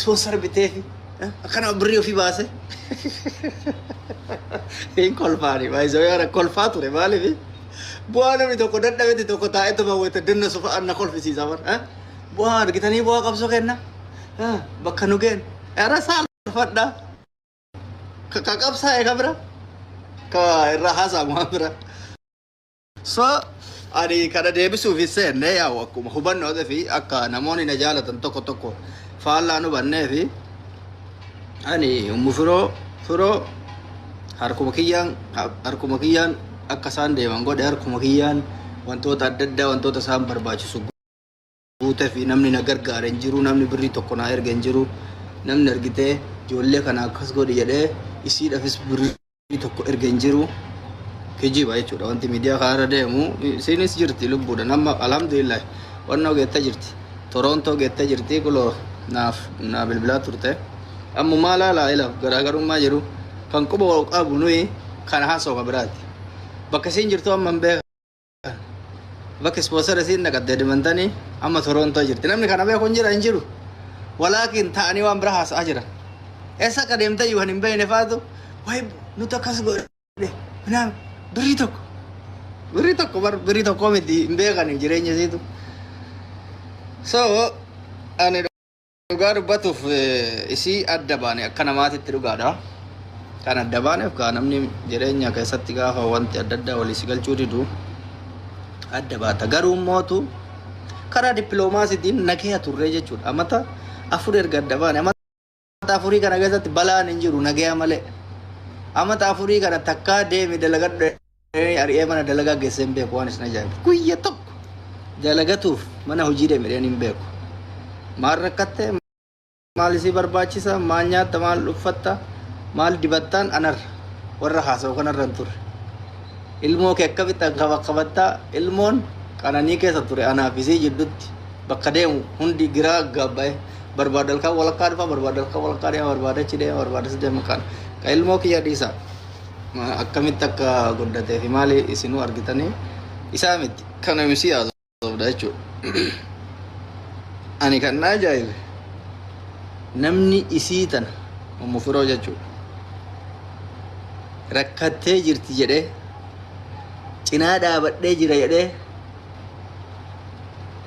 Sponsor biteefi akkana birrii ofii baase. Hin kolfaani baay'isoo yaada kolfaa ture. Maaliif bu'aa namni tokko dadhabetti tokko taa'etu bawwete dinna sufa na kolfisiisa bar. Bu'aa argitanii, bu'aa qabsoo kenna bakka nu geen era saalfadha. Ka qabsaa'e ka bira ka irraa haasa'amu waan bira. So ani kana deebisuuf hin seenne. Yaa'u akkuma hubannoo fi akka namoonni na jaalatan tokko tokko faallaa nu hubannee fi ani ummu Firoo harkuma kiyyaan akka isaan deeman godhe, harkuma kiyyaan wantoota adda addaa, wantoota isaan barbaachisu guutee fi namni na gargaare hin jiru, namni birrii tokko na erge hin jiru, namni argitee ijoollee kana akkas godhi jedhee isiidhaafis birrii tokko erge hin jiru. Kijiba jechuudha wanti miidiyaa kanarra deemu. Isiinis jirti lubbuudha nama, alhamdulillah. Wannoo geettee jirti, Torontoo geettee jirti. Kuloo naaf naa bilbilaa turte. Ammumaa laalaa ilaaf garaagarummaa jiru kan quba wal qabu nuyi kana haasoo ka biraati. Bakka isiin jirtu amma hin beekan. Bakka sponsor isiin naqatte Edmontanii, amma Torontoo jirti. Namni kana beeku hin jira? Hin jiru. Walaakin ta'anii waan bira haasa'aa jiran. Eessa akka deemte iyyuu kan hin beekne faatu wayi nuti akkas godhe minaan birrii tokko, birrii tokko bar, birrii tokko miti, hin beekan jireenya isiitu. So ani dhugaa dubbatuuf isii adda baane akka namaatitti dhugaadha. Kan adda baaneef gaa namni jireenya keessatti gaafa wanti adda addaa walii si galchuu didu adda baata. Garuu mootu karaa dippiloomaasiitiin nagaya turree jechuudha. Amata 4 erga adda baane, amata 4 kana keessatti balaan hin jiru, nagaya malee. Amata 4 kana takkaa deemi dalagadhu ari'ee mana dalagaa geessee hin beeku. Waan isin ajaa'ibu, guyya tokko dalagatuuf mana hojii deeme hin beeku. Maal rakkatte? Maal isii barbaachisa? Maal nyaatta? Maal uffatta? Maal dibattaan? Anarra warra haasa'u kanarra hin turre. Ilmoo kee akkamitti qabattaa? Ilmoon qananii keessa ture. Anaaf isii jidduutti bakka deemu hundi giraa gabba'e. Barbaada halkan walakkaa dhufa, barbaada halkan walakkaa deema, barbaada achi deema, barbaada as deema. Kan ka ilmoo kiyya dhiisa, akkamitti akka guddatee fi maali isinuu argitanii. Isaa miti kana misii haasofda jechuudha. Ani kan na ajaa'ibe namni isii tana Ummu Firoo jechuudha. Rakkattee jirti jedhee cinaa dhaabadhee jira jedhee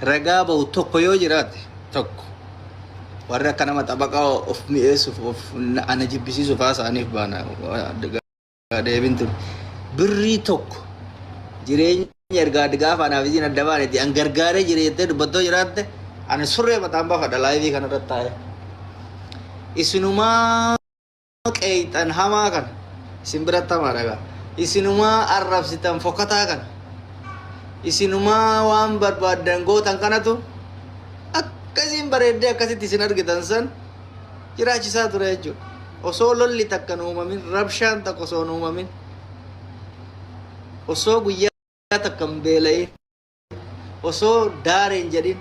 ragaa bahu tokko yoo jiraate, tokko warri akka nama xabaqaa of mi'eessuuf of ana jibbisiisuuf haasa'aniif baana. Deebin tun birrii tokko jireenya ergaa gaafa anaaf isiin adda baanetti an gargaaree jira jettee dubbattoo jiraatte, ani surree mataan baafadha live kanarratti taa'ee. Isinumaa qeeyxan hamaa kana, isin biratti hamaa dhagaa. Isinumaa arrabsitan fokkataa kana. Isinumaa waan barbaaddan gootan kanatu akkasiin bareeddee akkasitti isin argitan san jiraachisaa ture jechuudha. Osoo lolli takka hin uumamin, rabshaan takka osoo hin uumamin, osoo guyyaa takka hin beela'in, osoo daare hin jedhin,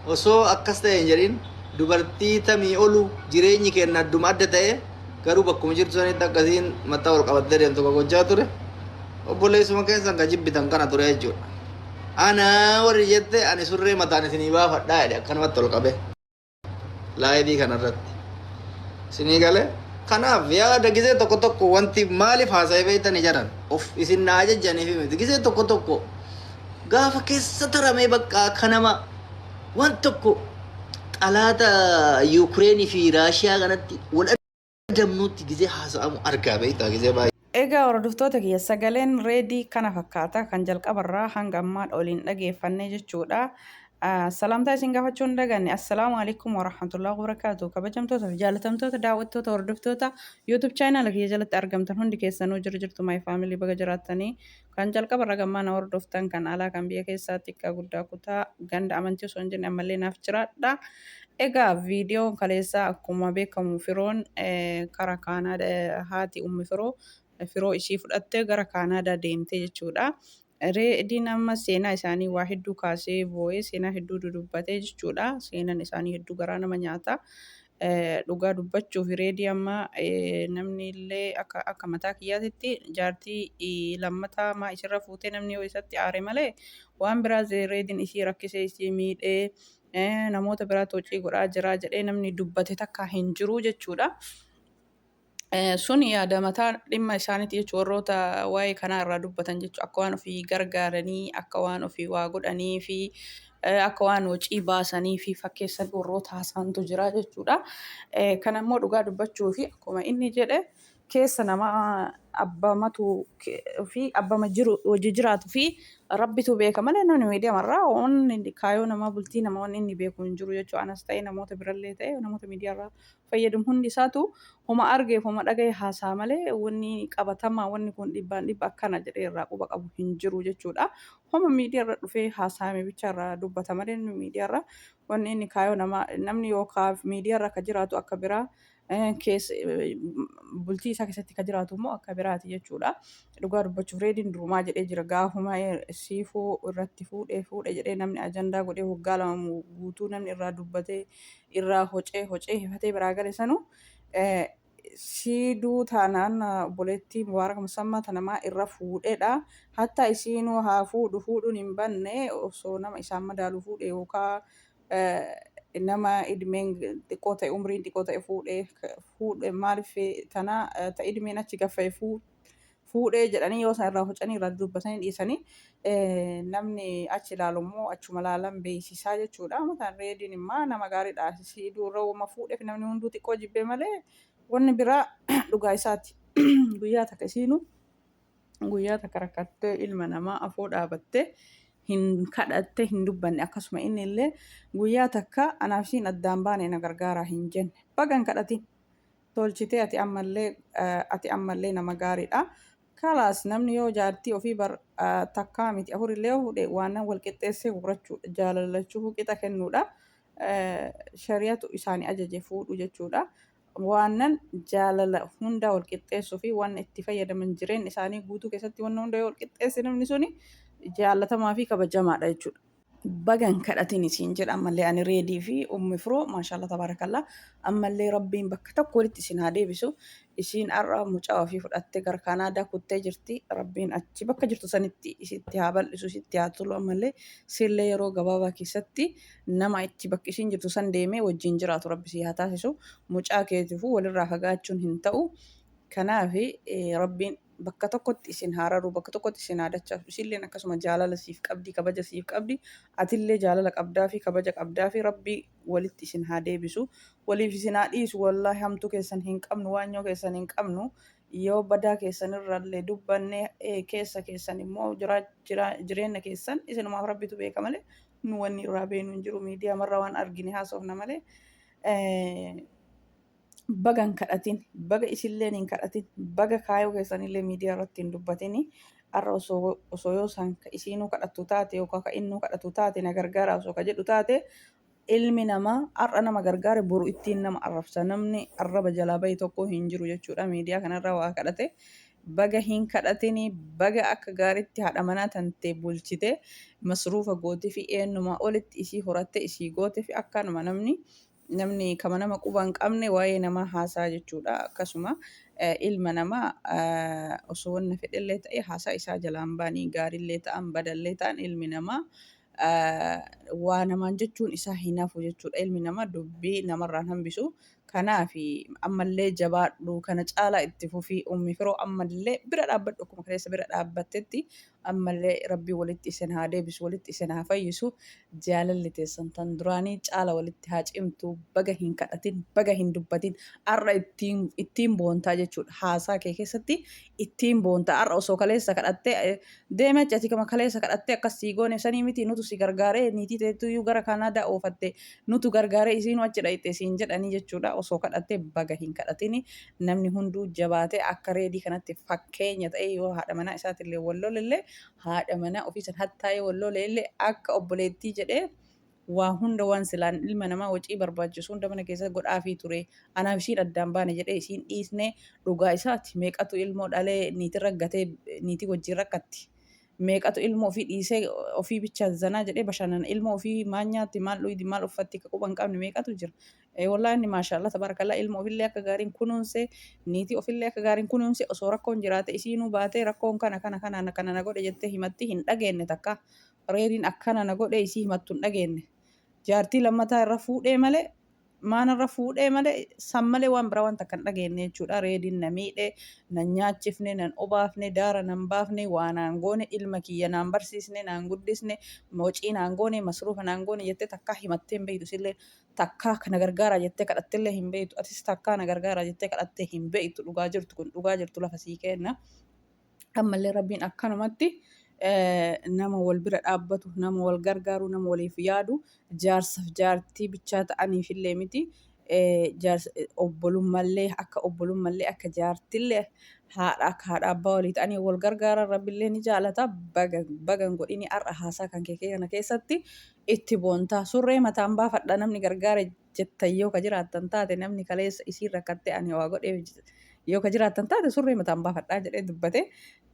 osoo akkas ta'e hin jedhin, dubartii tamii olu jireenyi keenya adduma adda ta'e, garuu bakkuma jirtu sanitti akkasiin mataa ol qabattee deemtu ka gochaa ture. Obboleessuma keessan ka jibbitan kana ture jechuudha. Ana warri jette ani surree mataan isinii baafadhaa jedhe akkanumatti ol qabe. Live kanarratti. Isinii galee? Kanaaf yaada gizee tokko tokko wanti maaliif haasa'e beektanii jedhan of isin na ajajjaniif miti. Gizee tokko tokko gaafa keessa taramee bakka akka nama waan tokko xalaata Yuukireenii fi Raashiyaa kanatti wal adamnuutti gizee haasa'amu argaa beektaa gizee baay'ee. Egaa hordoftoota kiyya, sagaleen Reedii kana fakkaata, kan jalqabarraa hanga ammaa oliin dhageeffanne jechuudha. Salaamtaa isin gaafachuu hin daganne. Assalaamu alaikum warahmatullahi wabarakaatu. Kabajamtoota fi jaalatamtoota daawwattoota hordoftoota YouTube channel kiyya jalatti argamtan hundi keessanuu, jiru jirtu my family, baga jiraattanii. Kan jalqabarra gammaa na hordoftan, kan alaa kan biyya keessaa, xiqqaa guddaa, kutaa ganda, amantii osoo hin jenne, ammallee naaf jiraadha. Egaa viidiyoon kaleessaa akkuma beekamu Firoon kara Kaanaadaa, haati Ummi Firoo Firoo ishii fudhattee gara Kaanaadaa deemte jechuudha. Reediin amma seenaa isaanii waa hedduu kaasee boo'ee seenaa hedduu dudubbatee jechuudha. Seenaan isaanii hedduu garaa nama nyaata. Dhugaa dubbachuuf Reedii amma namni illee akka mataa kiyyaatitti jaartii lammataa maa isirra fuutee namni yoo isatti aare malee waan biraa Reediin isii rakkisee isii miidhee. Namoota biraatu hojii godhaa jira jedhee namni dubbate takka hin jiru jechuudha. Sun yaada mataa dhimma isaaniiti jechuudha. Warroota waa'ee kanaa irraa dubbatan jechuudha. Akka waan ofii gargaaranii, akka waan ofii waa godhanii fi akka waan hojii baasanii fi fakkeessan warroota haasaantu jira jechuudha. Kana immoo dhugaa dubbachuu fi akkuma inni jedhe keessa namaa abbamatu fi abbama jiru hojii jiraatu fi Rabbitu beeka malee namni miidiyamarraa wanni kaayoo namaa bultii namaa wanni inni beeku hin jiru jechuudha. Anas ta'e namoota birallee ta'e namoota miidiyaarraa fayyadamu hundi isaatu homa argeef homa dhagaye haasaa malee wanni qabatamaa wanni kun dhibbaan dhibba akkana jedhee irraa quba qabu hin jiru jechuudha. Homa miidiyaarra dhufee haasaame bicha irraa dubbata malee namni miidiyaarra wanni inni kaayoo namaa namni yookaan miidiyaarra akka jiraatu akka biraa keessa bultii isaa keessatti akka jiraatu immoo akka biraati jechuudha. Dhugaa dubbachuuf Reediin durumaa jedhee jira gaafuma Siifoo irratti fuudhee fuudhe jedhee namni ajandaa godhee waggaa 2 guutuu namni irraa dubbatee irraa hocee hocee hifatee biraa gale sanuu siiduu taanaan obboleettii Mubaarak Musammaa tanamaa irra fuudhedha. Hatta isiinuu haa fuudhu fuudhuun hin banne osoo nama isaan madaalu fuudhe yookaan nama idmeen xiqqoo ta'e umriin xiqqoo ta'e fuudhe fuudhe maaliif tana ta idmeen achi gaffa'e fuudhee jedhanii yoo isaan irraa hocanii irraa dubbatanii dhiisanii namni achi ilaalu immoo achuma ilaalan beeksisaa jechuudha. Mataan Reediin immoo nama gaariidha. Siiduu irra uuma fuudheef namni hunduu xiqqoo jibbee malee wanni biraa dhugaa isaati. Guyyaa takka isiinuu guyyaa takka rakkattee ilma namaa afoo dhaabattee hin kadhatte hin dubbanne, akkasuma inni illee guyyaa takka anaaf isiin addaan baane na gargaaraa hin jenne. Baga hin kadhatin. Tolchitee ati ammallee nama gaariidha. Kalaas namni yoo jaartii ofii bar takkaa miti afur illee yoo fuudhe waan wal qixxeessee gurrachuudha jaalalachuu qixa kennuudha. Shari'atu isaanii ajaje fuudhu jechuudha. Waanan jaalala hunda wal qixxeessuu fi waan itti fayyadaman jireenya isaanii guutuu keessatti wanna hunda yoo wal qixxeesse namni suni jaalatamaa fi kabajamaadha jechuudha. Bagan kadhatin isiin jedha ammallee ani Reedii fi Ummi Firoo, maashaallah tabaarakallaa, ammallee Rabbiin bakka tokko walitti isin haa deebisu. Isiin har'a mucaa ofii fudhattee gara Kaanaadaa kuttee jirti. Rabbiin achi bakka jirtu sanitti isitti haa bal'isu, isitti haa tolu. Ammallee sillee yeroo gabaabaa keessatti nama itti bakka isiin jirtu san deemee wajjin jiraatu Rabbi si haa taasisu. Mucaa keetiifuu walirraa fagaachuun hin ta'u. Kanaaf Rabbiin bakka tokkotti isin haa raruu, bakka tokkotti isin haa dachaasu. Isilleen akkasuma jaalala siif qabdi, kabaja siif qabdi. Atillee jaalala qabdaa fi kabaja qabdaa fi Rabbi walitti isin haa deebisu. Waliif isin haa dhiisu. Wallaahi hamtuu keessan hin qabnu, waanyoo keessan hin qabnu. Yoo badaa keessan irraallee dubbanne keessa keessan immoo jireenya keessan isinumaaf Rabbitu beeka malee nu wanni irraa beenu hin jiru. Miidiyaa marra waan argine haasofna malee. Baga hin kadhatin, baga isilleen hin kadhatin, baga kaayoo keessanillee miidiyaa irratti hin dubbatini. Har'a osoo yoo isaan isiinuu kadhattu taate yookaan ka innuu kadhatu taate na gargaara osoo ka jedhu taate, ilmi namaa har'a nama gargaare boru ittiin nama arrabsa. Namni arraba jalaa bahe tokko hin jiru jechuudha. Miidiyaa kanarra waa kadhate baga hin kadhatini. Baga akka gaariitti haadha manaa tantee bulchite, masruufa goote fi eenyumaa olitti isii horatte isii goote fi akkanuma namni kama nama quba hin qabne waa'ee namaa haasaa jechuudha. Akkasuma ilma namaa osoo wanna fedhellee ta'e haasaa isaa jalaan baanii gaariillee ta'an badallee ta'an ilmi namaa waa namaan jechuun isaa hin hafu jechuudha. Ilmi namaa dubbii namarraan hambisu. Kanaaf ammallee jabaadhu, kana caalaa itti fufii. Ummi Firoo, ammallee bira dhaabbadhu akkuma kaleessa bira dhaabbattetti. Ammallee Rabbii walitti isin haa deebisu, walitti isin haa fayyisu. Jaalalli teessan tan duraanii caala walitti haa cimtu. Baga hin kadhatin, baga hin dubbatin. Har'a ittiin boontaa jechuudha. Haasaa kee keessatti ittiin boontaa. Har'a osoo kaleessa kadhattee deeme achi ati kama kaleessa kadhattee akkas sii goone sanii miti, nutu si gargaaree niitii teettuyyuu gara Kaanaadaa oofatte, nutu gargaaree isiinuu achi dhayxe siin jedhanii jechuudha. Osoo kadhattee baga hin kadhatini. Namni hunduu jabaatee akka Reedii kanatti fakkeenya ta'e yoo haadha manaa isaatillee wal lolellee haadha manaa ofii san hattaa yoo wal lole illee akka obboleettii jedhee waa hunda waan silaan ilma namaa wacii barbaachisu hunda mana keessa godhaafii ture. Anaaf isiin addaan baane jedhee isiin dhiisne dhugaa isaati. Meeqatu ilmoo dhalee niitii raggatee niitii wajjin rakkatti? Meeqatu ilmoo ofii dhiisee ofii bicha zanaa jedhee bashannana? Ilmoo ofii maal nyaatti, maal dhuydi, maal uffatti ka quba hin qabne meeqatu jira? Wallaahi inni maashaallah tabaarakallaa ilma ofillee akka gaariin kunuunse, niitii ofillee akka gaariin kunuunse. Osoo rakkoon jiraate isiinuu baatee rakkoon kana kana kana kana na godhe jettee himatti hin dhageenne. Takka Reediin akkana na godhe isii himattu hin dhageenne. Jaartii lammataa irra fuudhee malee maanarra fuudhee malee san malee waan biraa waan takka hin dhageenye jechuudha. Reediin na miidhe, nan nyaachifne, nan obaafne, daara nan baafne, waa naan goone, ilma kiyya naan barsiisne, naan guddisne, wocii naan goone, masruufa naan goone jettee takkaa himattee hin beektu. Isillee takkaa kana gargaaraa jettee kadhattillee hin beektu. Atis takkaa na gargaaraa jettee kadhattee hin beektu. Dhugaa jirtu kun dhugaa jirtu lafa sii kenna. Ammallee Rabbiin akkanumatti nama wal bira dhaabbatu, nama wal gargaaru, nama waliif yaadu, jaarsaaf jaartii bichaa ta'aniifillee miti. Obbolummallee akka obbolummallee akka jaartillee haadha akka haadha abbaa walii ta'anii wal gargaaran Rabbillee ni jaalata. Baga bagan godhini har'a haasaa kan kee kana keessatti itti boontaa. Surree mataan baafadha namni gargaare jettan yoo ka jiraattan taate, namni kaleessa isiin rakkattee ani waa godheef yoo ka jiraattan taate, surree mataan baafadhaa jedhee dubbate.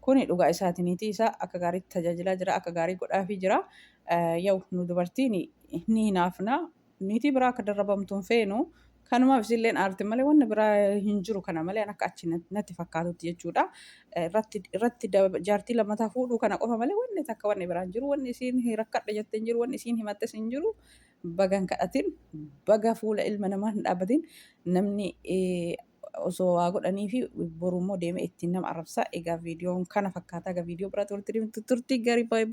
Kuni dhugaa isaati. Niitii isaa akka gaariitti tajaajilaa jira, akka gaarii godhaafii jira. Yaw nu dubartiin ni hinaafna, niitii biraa akka darrabamtu hin feenu. Kanumaaf isilleen aarti malee wanni biraa hin jiru, kana malee akka achi natti fakkaatutti jechuudha. Irratti irratti jaartii lammataa fuudhuu kana qofa malee wanni takka wanni biraan jiru, wanni isiin rakkadha jettee hin jiru, wanni isiin himattes hin jiru. Bagan kadhatin, baga fuula ilma namaa hin dhaabbatin. Namni osoo waa godhanii fi borummoo deemee ittiin nama arrabsa. Egaa viidiyoon kana fakkaataa, egaa viidiyoo biraatti walitti deemtu, turtii gaarii, baay'ee.